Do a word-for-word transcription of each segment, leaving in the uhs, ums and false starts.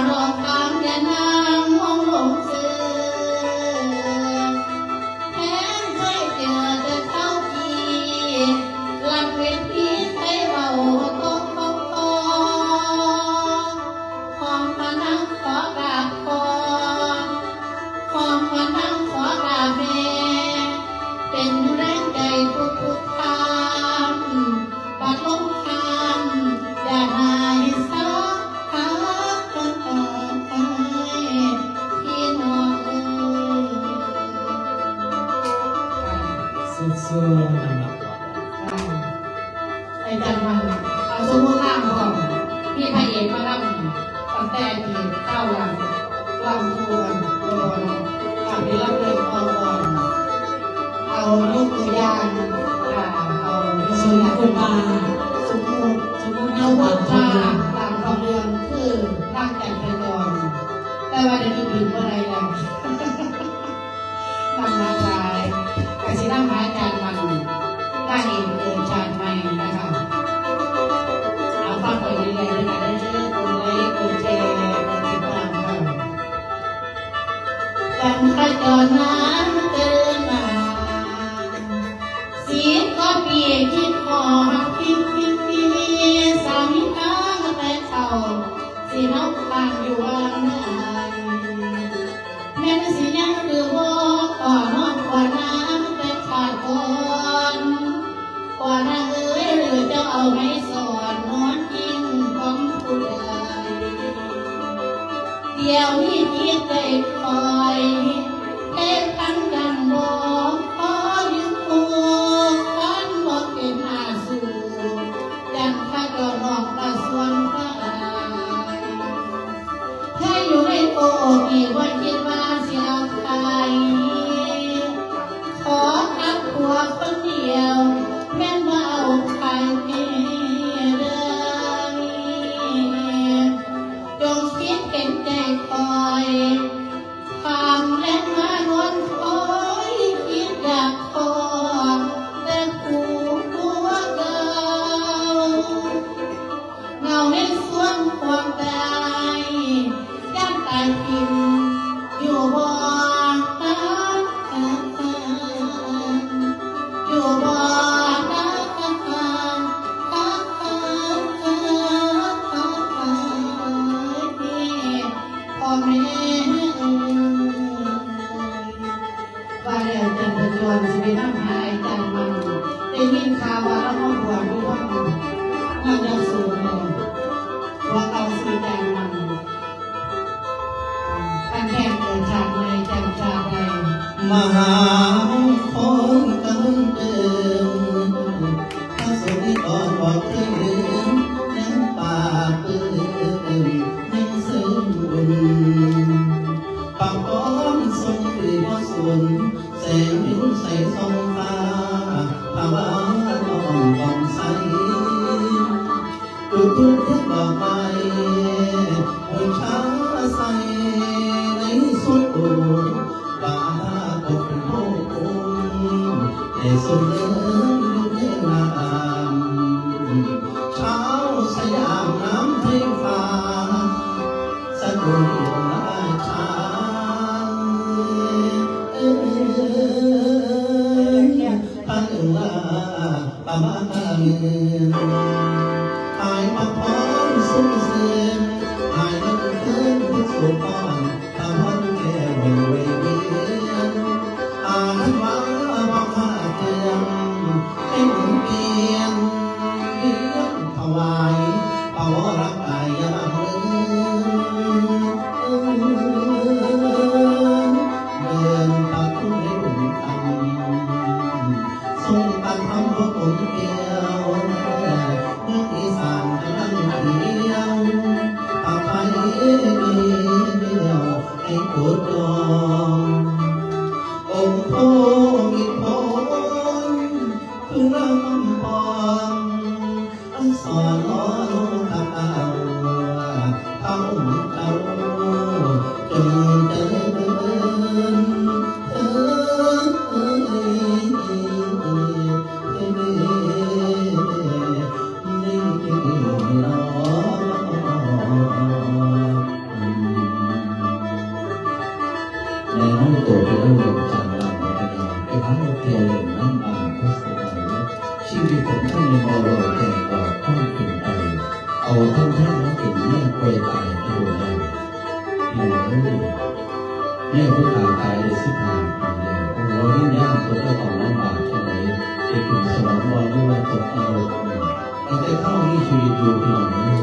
รองคำยานางมองลงเสือแทนเคยเจอแต่เขาที่หลังเวทีเคยเบาตกคอของพนังขอกราบขอของพนังขอกราบแม่เป็นแรงใจทุกทุกๆคำ บัดลงคำอย่าหายสาขาพี่น้องเอ้ย สู้ๆนะครับ อาจารย์มันเอาสมมุติล่างพร้อมมีพระเอกมาล่ำตั้งแต่ที่เข้าหลังล่ำทวนก่อนกับที่ล่ำเรื่องก่อน เอายกตัวอย่างอ่าเอายกตัวอย่าง สมมุติว่า สมมุติ สมมุติ สมมุติว่า ว่าตามความเรื่องคือร่างกายพยองแต่ว่าเดี๋ยวนี้บินบ่ได้แล้ว นำมาขายกสินำหายจานมันนางเอกเกิดชาติใหม่นะคะ เอาฟังไปเรื่อยๆนะคะเด้อกดไลค์กดแชร์กดติดตามค่ะ กันขจรน้ำเติมมา สิบกว่าปีคิดพอฮักคิดคิดคิดสามีตั้งแต่เฒ่า สินอกบ้านอยู่ว่าไหน แม่นสิยังคือบ่ขอน้องขอน้ำแต่ขาดก่อน ขอน้ำเอ้ยหรือเจ้าเอาไม้สอนนอนกินของผู้ใด เดี๋ยวนี้คิดได้คอย เทพันกันบอกขออยู่คู่กันบอกเป็นหน้าสู่ จันทร์พระเจ้าน้องตาสวนฟ้า ถ้าอยู่ในโกกนี่ว่าคิดว่าสิเอาใคร ขอกับผัวคนเดียว แม่นว่าเอาใครไม่ได้ จงคิดเห็นใจคอย คำและมานวลคอย คิดอยากขอแต่ผัวเก่า เงาในส่วนความตายย่านตายทิ่มอยู่บ่ตาอยู่บ่ตาพ่อแม่เอ้ย ว่าแล้วจันทจรสิไปนำหาอาจารย์มัน ได้ยินข่าวว่าเรามาบวชอยู่วัดวัดยะโสเนี่ย ว่าเอาสิอาจารย์มัน ท่านแทนเกิดชาติใหม่จันทร์ชาติใด มหามงคลกำเติม พระสงฆ์ก็บอกเคยลืม ยังปากเติม ยังเสริมบุญ ปากป้อนทรงดีพระสุน แสงวินใสส่องฟ้า พระบาทน้อมกองใส จุดธูปเทียนดอกไม้ บูชาใส่ในสุดโบสถ์ บาทาตกเป็นโพธิ์ภูมิ แต่ส่วนเดิมอยู่ในนาม ชาวสยามน้ำไฟฟ้า สะดุดราชา เอ้ย พระเอิงว่าประมาณหายมาพร้อมสุขเสียง หายมันเกินผู้สุขอ่อน พระพรแก้วเวเวียน อาหันว่าบ่ขาดเตือน ให้หมุนเปลี่ยนเวียนถวาย พระวรกายบังเอิญ เดินพระคุณในบุญธรรม ทรงประทับพระผมแก้ว เมืองอีสานกำลังเขียว พระไพเดียวให้โปรดจอง องค์โพมิตรพร คือลำพอง อันสอนน้อมตาพระองค์เจ้า จงเจริญเถิด ในเวลา ตัวไปแล้วลงจากบ้านไปแล้ว ไปหาเที่ยวเล่นน้ำบ้านเขาสบาย ชีวิตของท่านยังบ่รอแจ้งกว่าความเป็นไป เอาท่านแท้มาเป็นเมียป่วยตายที่โรงแรม พี่น้องเอ้ย เมียผู้ตายตายได้สิบห้าปีแล้ว โอ้โห วิญญาณตัวเจ้าของลำบากแค่ไหน ไปขึ้นสวรรค์บ่ หรือว่าตกนรก ตั้งแต่เฮามีชีวิตอยู่ พี่น้องเอ้ย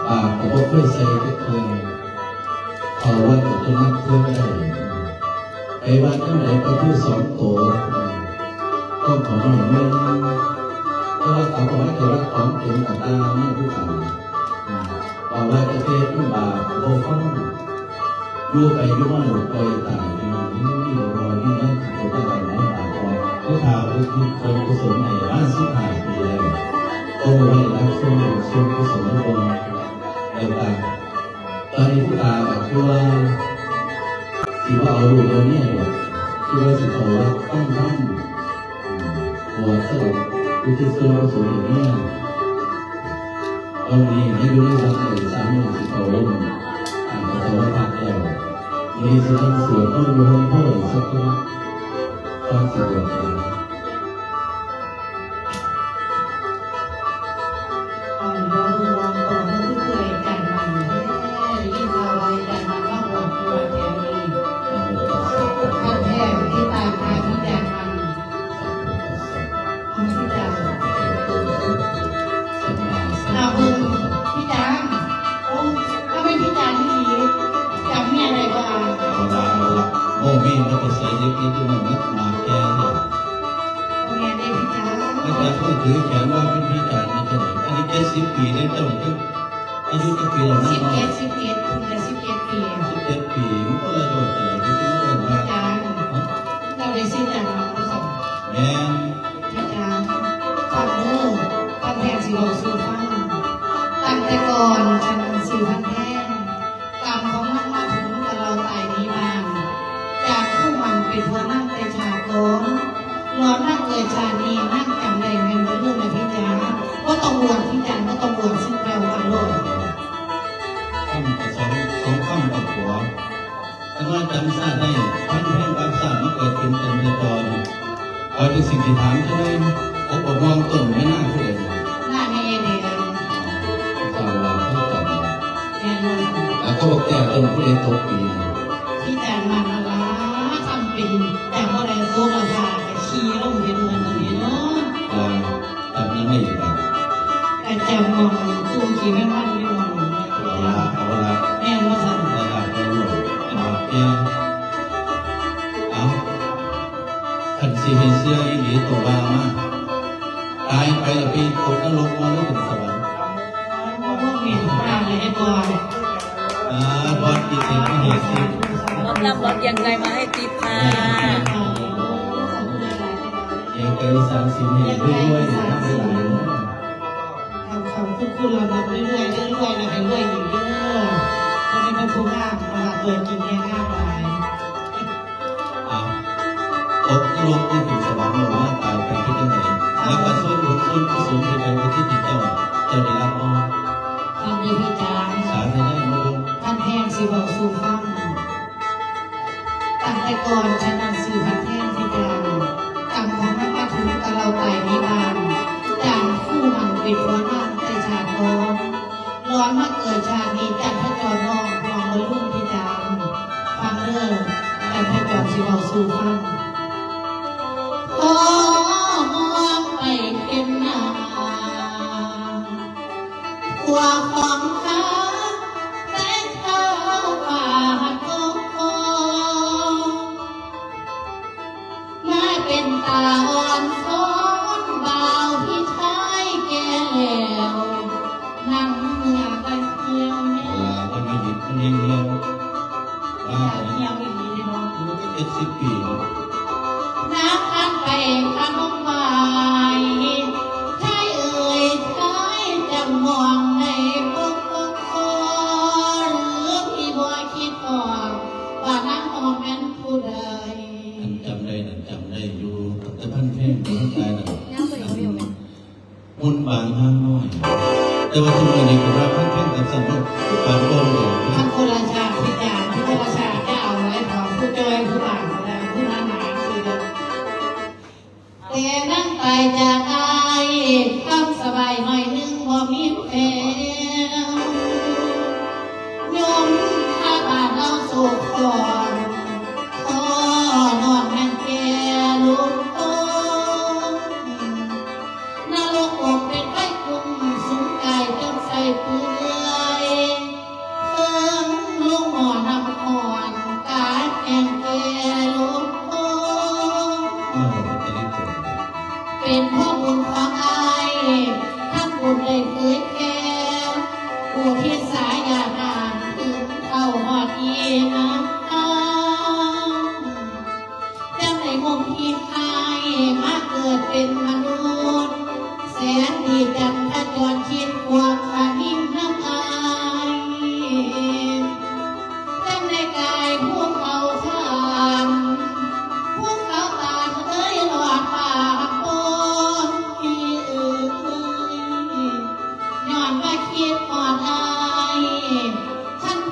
บาปก็บ่เคยใส่จักเทื่อ เข้าวัดก็จะนับเทื่อได้ ไปวัดจั่งใดก็คือสองโต ก็ขอน้อยหนึ่ง แต่ว่าเขาบอกให้ไปวัดของตนกับตาเนี่ยผู้ฟัง บอกว่าจะเป็นผู้บาปบ่ฟัง อยู่ไปอยู่มาหลุดปล่อยตาย พี่น้อง นี่รอยนี่นะ ตัวเจ้าของลำบาก ผู้ทาอุทิศส่วนกุศลให้ห้าสิบห้าปีแล้ว โตไว้รับส่วนบุญส่วนกุศลทุกคน แล้วก็ ตอนนี้ผู้ตาก็คือว่า สิว่าเอาลูกเอาเมียดอก คือว่าสิขอรับตั้งคำ อืม ขอสรุปอุทิศส่วนกุศลให้เมีย ตอนนี้ให้อยู่ในวัดเลย สามโมงสิขอลง อ่านพระธรรมพักแล้ว มีสิทธิ์สวดมนต์อยู่ห้องพ่ออีกสักครั้ง ฟังสวดนะ อ่อนบ่ฮู้ว่าพ่อเพิ่นคืออาจารย์มั่นแท้ ได้ยินข่าวว่าอาจารย์มั่นมาบวชอยู่วัดแถวนี้ ท่านแท้ติดตามหาอาจารย์มั่น เอาที่อาจารย์ เอาเบิ่งพี่จาง โอ้ ถ้าเป็นพี่จางนี่ดี จำเมียได้บ่ล่ะ เอาละ เอาละ โมมีมันจะใส่เด็กนี่ที่มันมักมาแก่เนี่ย แม่ได้พิจารณา อาจารย์ก็ถือแขนว่าเป็นพิจารณาจังหวะ อันนี้เจ็ดสิบปีได้เจ้าหนึ่ง อายุจักปีแล้วนะ สิบเจ็ด สิบเจ็ด คุณจะสิบเจ็ดปี สิบเจ็ดปี มันก็เลยโดนอะไรที่เอิ้นว่า อาจารย์ ฮะ เราได้สิ้นจากเราก็สอง แม่น อาจารย์ ฟังเด้อ ฟังแทนสิบอกสู่ฟัง ตั้งแต่ก่อนฉันสิพันแพง กรรมของมันมาถึงกับเราตายนี้บ้าง จากผู้มันเป็นหัวหน้าแต่ชาติก่อน หลอนมาเกิดชาตินี้นั่งจำได้แม่นบ่ลืมนะพี่จ๋า บ่ต้องห่วงพี่จ๋า บ่ต้องห่วงซึ่งเรากันโลด คำกับสอง สองคำกับผัว แต่ว่าจำชาติได้ ทั้งแพงกับชาติมาเกิดเป็นจันทจร เอาเป็นสิ่งที่ถามเท่านั้น ผมบอกมองต้นไม่น่าเชื่อเลย หน้าแม่เอง ตามเราเขาจำ แม่นบ่ แล้วก็บอกแก่ต้นผู้ใดตกปีนะ ที่จานมาละละทำเป็นจำบ่ได้โตกะค่ะ ขี่ลงเห็นเหมือนกันเนาะ อ่า จำยังไม่อยู่ครับ แต่จำมองตู้ขี่แม่บ้านไม่มอง เอาละ เอาละ แม่นบ่สั่น ระดับเราหลง ระดับแก่ เอา คันสิให้เชื่ออีหลีตัวว่ามา ตายไปแล้วไปตกนรกบ่หรือขึ้นสวรรค์ บ่มีพลาดเลยไอ้บอย อ่า บอสกิติมาให้สิ บอสลำบอสเกรียงไกรมาให้ติ๊บค่ะ เกรียงไกรสามสิบให้รวยๆ ทั้งหลายเด้อ ทำของคุณคุณเรานับเรื่อยๆ เรื่อยๆ แล้วให้รวยอีกเด้อ คนนี้เป็นผู้งามนะคะ ตัวจริงเนี่ยงามหลาย อ่ะ ตกนรกนี่ถึงสวรรค์ลงมาตายไปที่จังไหน แล้วก็ส่วนบุญส่วนกุศลที่ไปอุทิศให้เจ้า เจ้าได้รับบ่ ท่านได้พี่จ๋า สาธุเด้อ ท่านแพงสิเว้าสู่ฟัง ตั้งแต่ก่อนฉันนั้นสิพันแพงพี่จ๋า กรรมของมันมาถึงกับเราตายในบ้าน จานคู่มันเป็นหัวหน้าแต่ชาติก่อน หลอนมาเกิดชาตินี้จันทจรน้อง น้องบ่ลืมพี่จ๋า ฟังเด้อ จันทจรสิเว้าสู่ฟัง พอมองไปเห็นหน้า ผัวของข้า แต่ข้าขาดตก มาเป็นตาอ่อนซ้อนบ่าวพี่ชายแก่แล้ว นั่งเมื่อก็เที่ยวแม่ ลาก็มาหยิบเลี้ยงเรา ว่า เที่ยวอีหลีเนาะ มันก็เจ็ดสิบปีแล้ว นับกันไปขนมไหว้ ชายเอ่ยชายจะมองในปกคอหรือพี่บ่คิดออก ว่านางออกแม่นผู้ใด อันจำได้นั่นจำได้อยู่ แต่พันแพงบ่ทันตายนั่น ย่างไปเอาอยู่ไหม มนต์บางห้างน้อย แต่ว่าทุกมื้อนี้ก็ว่าพันแพงกับสันว่าคือปานบ่อนเลย มันคนละชาติพี่จ๋า มันคนละชาติ จะเอาไว้ของผู้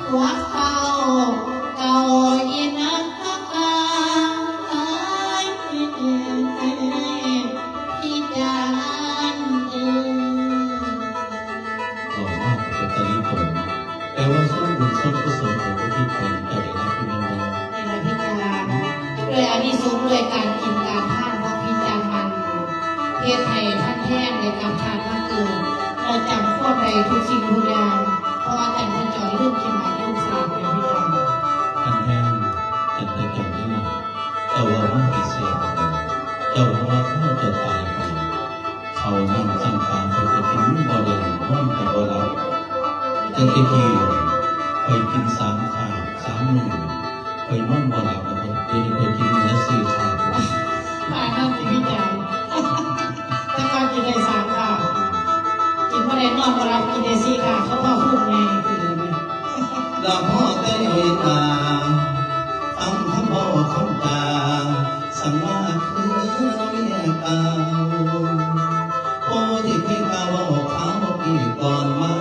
หัวเข้าเก่าอีนักกะกายพิจารณาเอง ต่อมาก็จะตะลิตน แต่ว่าส่วนบุญส่วนกุศลของพระที่เป็นเจ้าได้รับที่นั่นแล้ว นี่แหละพิจารณา โดยอานิสงส์ด้วยการกินการทานของพิจารณา เฮ็ดให้ท่านแท้งได้กลับชาติมาเกิด เราจำความได้ทุกสิ่งทุกอย่าง เพราะว่าจันทร์พระจรลืมกินหมายลืมสาบเลยพิจารณา ท่านแท้งจันทร์พระจรนี่นะ เจ้าว่ามันเป็นเสียง เจ้าว่าข้าเจ้าตายไป เขานั่งสั่งตามเขาจะกินบ่ได้นอนก็บ่หลับ แต่ตะกี้ข้อยกินสามคาบสามมื้อ ข้อยนอนบ่หลับแล้ว เดี๋ยวนี้ข้อยกินมื้อละสี่คาบ ปานนั้นสิพี่จ๋า แต่ก่อนกินได้สามคาบ กินบ่ได้นอนบ่หลับ กินได้สี่คาบ เขาพอคุ้มไง ละพอแต่เวลา ฟังคำเว้าคำจา สังวาคือเมียเก่า โอ้ ที่เคยกล่าวเว้าขาวปีก่อนมา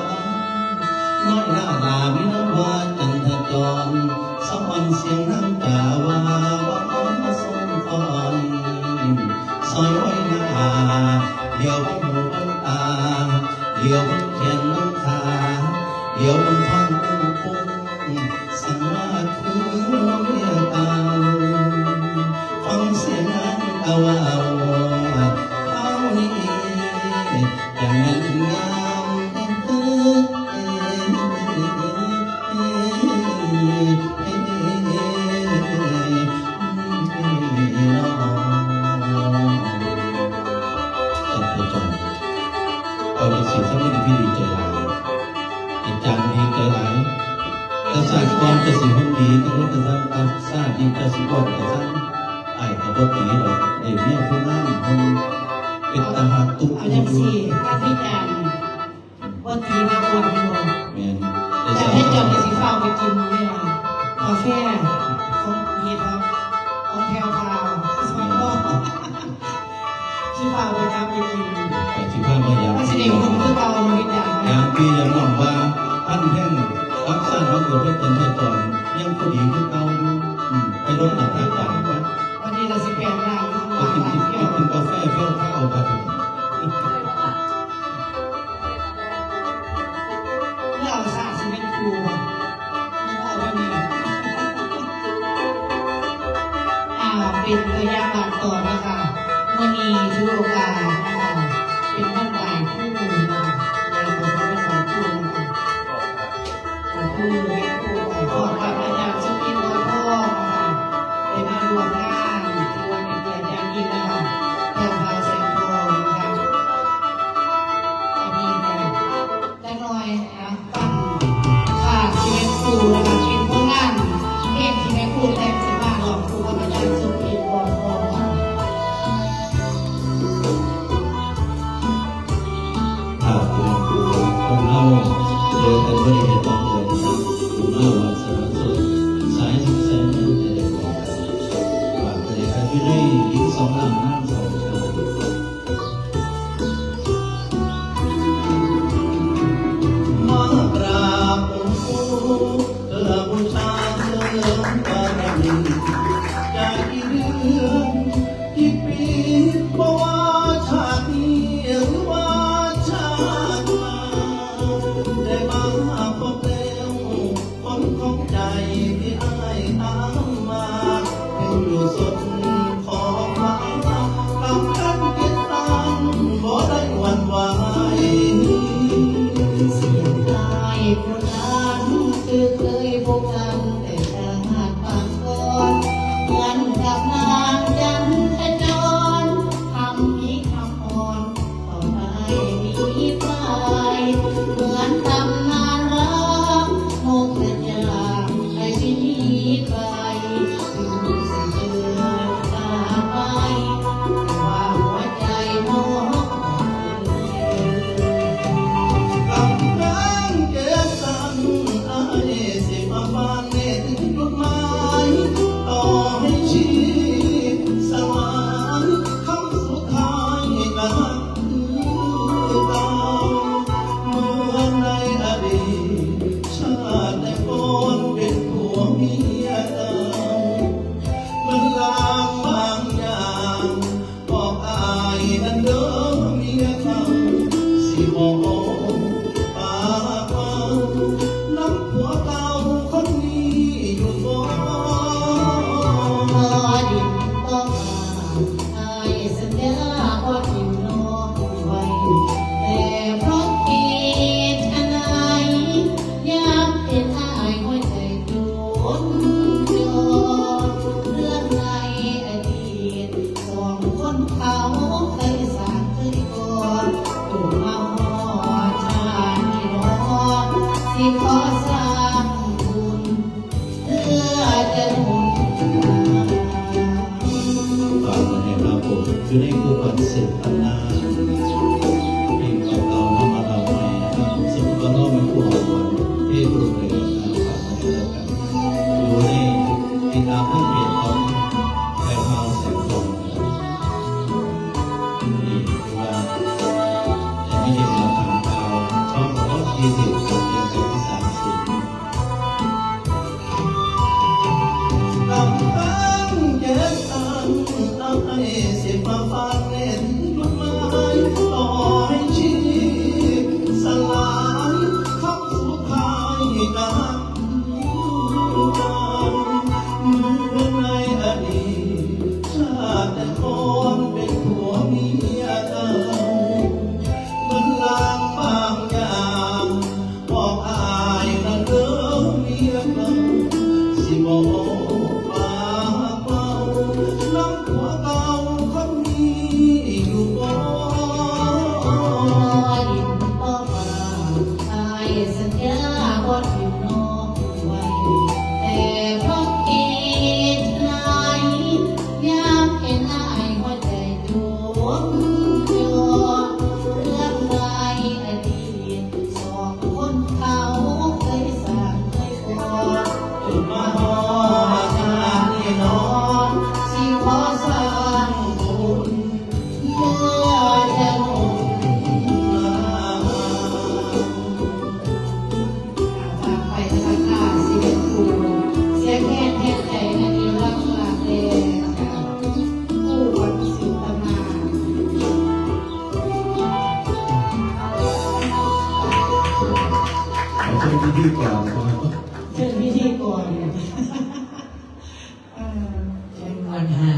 น้อยหน้าลามีน้ำว่าจันทจร สวรรค์เสียงนางกล่าวว่า ว่าขอมาส่งคอย ซอยไว้หน้า เดี๋ยวเบิ่งหูเบิ่งตา เดี๋ยวเบิ่งแขนเบิ่งขา เดี๋ยวเบิ่งท้องเบิ่งพุง สังวาคือเมียเก่า ฟังเสียงนางกล่าวเท่านี้ จะแม่นงาม ท่านผู้ชม เอาละสิ สำหรับที่ดีใจหลาย อาจารย์ดีใจหลาย แต่ศาสตร์ก่อนจะสิเห็นดี แต่ว่าแต่ศาสตร์ ศาสตร์ดีแต่สิก่อนแต่ศาสตร์ อ้ายก็บ่ตีดอก ได้เมียผู้งาม เพิ่นเป็นตาฮักตุ๊ก เอาจังซี่ อธิการ บ่ตีว่าอ้วนแม่นบ่ แม่น แต่ แต่ สาว ให้เจ้าก็สิฟ้าวไปกินนี่ล่ะ กาแฟของเฮ็ดครับ ของแพรวพราว สิฟ้าวไปตามไปกิน ไปสิพามาอยาก มันสิได้คุ้มคือเก่าเนาะพี่จ๋า อยากพี่อยากน้องว่า ท่านแห่งรักษามาเกิดเป็นตนเพื่อตอน ยังพอดีคือเก่าอยู่ อืม ไปลดน้ำหนักกันไป วันนี้เราสิแปลงร่าง ไปกิน ไปกินกาแฟเพื่อพาเอาไป เพื่อเอาศาสตร์สิเป็นครู เอาวันนี้ อ่า เป็นตัวอย่างบางตอนนะคะ มื้อนี้ถือโอกาสนะคะ เป็นวันไหว้ครูนะคะ งานของวันไหว้ครูนะคะ ก็คือแม่ครูของพ่อกับอาจารย์สุกินทร์บัวทองนะคะ ได้มาร่วมงาน ถือว่าเป็นเกียรติอย่างยิ่งนะคะ แพรวพราวแสงทองนะคะ อันนี้ก็ จักหน่อยนะ ฟังค่ะ ที่แม่ครูนะคะ เป็นผลงานเพลงที่แม่ครูแต่งขึ้นมา ร้องคู่กับอาจารย์สุกินทร์บัวทองค่ะ ภาพที่แม่ครูคนเฮาเจอกันบ่ได้เฮ็ดหยังเลย บุญวาสนาสุข สายสุขแสนนั้นจะได้พบกัน ฝากไปเลยครับ อยู่ในอีกสองล้านนางสาว มากราบองค์ปู่เพื่อบูชาเสริมบารมี จากกี่เดือนกี่ปี บ่ว่าชาตินี้หรือว่าชาติหน้า ได้มาพบแล้ว คนของใจที่อ้ายตามมา อยู่สดขอฟ้า กับการเก็บตังบ่ได้หวั่นไหว เสียงอ้ายผู้นั้นคือเคยพบกันแต่ชาติปางก่อน เหมือนกับนางจันทจร คำนี้คำอ่อน ต่อไปนี้ไป เหมือนตำนานรักนกกระจา ใครสิหนีไป ถึงสิเจอตาไป แต่ว่าหัวใจน้อง กำลังเก็บตัง อ้ายสิมาบ้านแม่ถึงจุดหมาย ต่อให้ชีวิตสลาย คำสุดท้ายก็รักคือเก่า เหมือนในอดีตชาติแต่ก่อ ก่อน เออ จังหวัดหา